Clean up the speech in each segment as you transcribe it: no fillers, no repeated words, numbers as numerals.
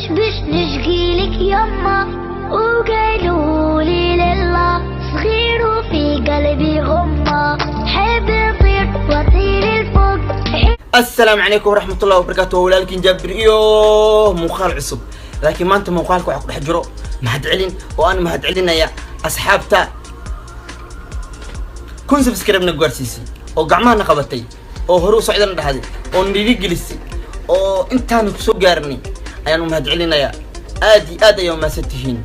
مش باش نشقيلك يما وقالوا لي لله صغير وفي قلبي غمة حب اطير واطير الفوق. Asalaamu calaykum waraxmatullahi wabarakaatu. Waa walaalkiin Jaabir iyo muuqaal cusub, laakiin maanta muuqaalka waxaa ku dhex jiro mahadcelin oo aan mahadcelinaya asxaabta 1000 subscribe na gaarsiisay oo gacmahana qabatay oo hore u socdana dhahday oo dhiirigelisay oo intaanu kusoo gaarnay ayaan u mahadcelinayaa. Aad iyo aad ayaa umahadsan tihiin.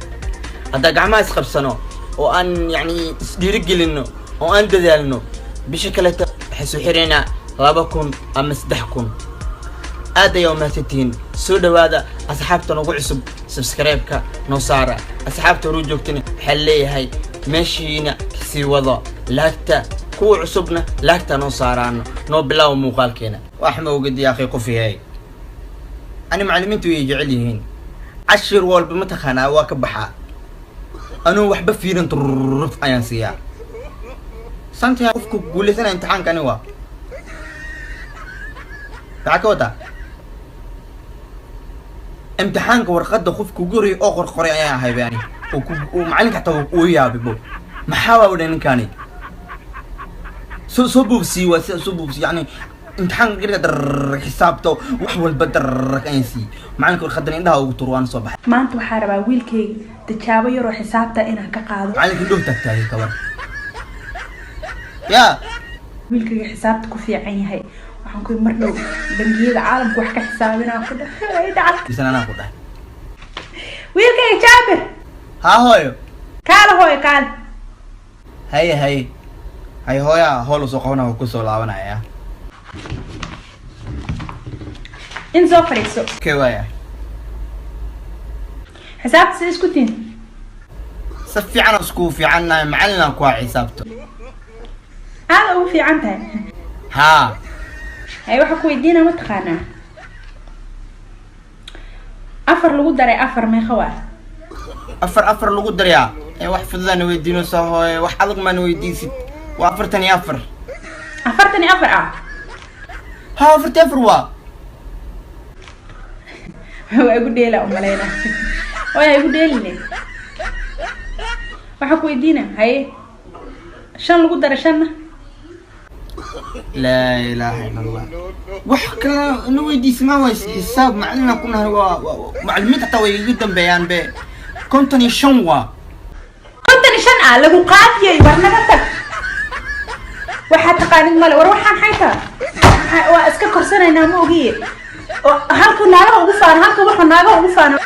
Haddaa gacmaha isqabsano oo aan yacni isdhiirigelino oo aan dadaalno, bisha kaleeta waxay soo xiraynaa 2000 ama 3000. Aad ayaa umahadsan tihiin. Soo dhawaada asxaabta nagu cusub, subscribe-ka noo saara. Asxaabta horuu joogtana waxaa leeyahay meeshiina kasii wado like-ta, kuwa cusubna like-ta noo saaraano. Noo bilaabo muuqaalkeena. Wax ma ogid ya akhi, qof yahay ani macallimiintu way jecel yihiin. Cashir walba mataqaanaa waa ka baxaa, anuu waxba fiirin turruf ayaan siiyaa santii. Qofku guuleysanaya imtixaanka ani waa maxaa ka wadaa imtixaanka warqadda qofka ugu horreeyay oo qorqoray ayaan ahay ba ani oo ku oo macalinka xataa uu yaabay bo maxaa waa udhay ninkaani soo buubsiye, waa sida soo buubsiye. Yani imtixaanka gariga dar xisaabta wax walba dar ayaan siiyey macalinka. Warqadan indhaha ugu tur waana soo baxay. Maanta waxaa rabaa wiilkayga tijaabo yaroo xisaabta inaan ka qaado. Macalinka indhuhu taagtaagay kabar ya. Wiilkayga xisaabta ku fiican yahay. Waxaan ku mar dhow bangiyada caalamka wax ka xisaabinaa ku dhahay dhacad. Bisan anaa ku dhahay. Wiilkayga Jaabir. Haa hooyo. Kaale hooyo, kaale. Haye haye hay hooyaa, hool usoo qabana waa kusoo laabanaya. In soo fadhiiso. Okay, waaya. Xisaabta sida isku tihin? Si fiican isku fiicannahay, macalinaan kuwaa xisaabto. Aada ugu fiican tahay. Haa. Hay, waxaa ku weydiinaa, ma taqaanaa afar lagu daray afar meeqa waa? Afar afar lagu darayaa ee wax fududaana weydiinaysaa hooye, wax adag maana weydiisid. Waa 44. 44 ah? Haa, 44 waa. Waa igu dheela umaleyna, waa igu dheeline. Waxaa ku weydiina, haye, shan lagu daray shanna? Laa ilaaha ila Allah, wax kale na weydiisa ma ways. Xisaab macalinaan ku nahay, waa macalimiinta xataa way iga dambeeyaan be. 55 waa. 55 ah lagu qaadiyay. War naga tag, waxaa taqaanid male. War waxaan xaytaa waa iska korsanaynaa, ma ogiye. Oo halka naagaha ugu faano, halka waxa naagaha ugu faano.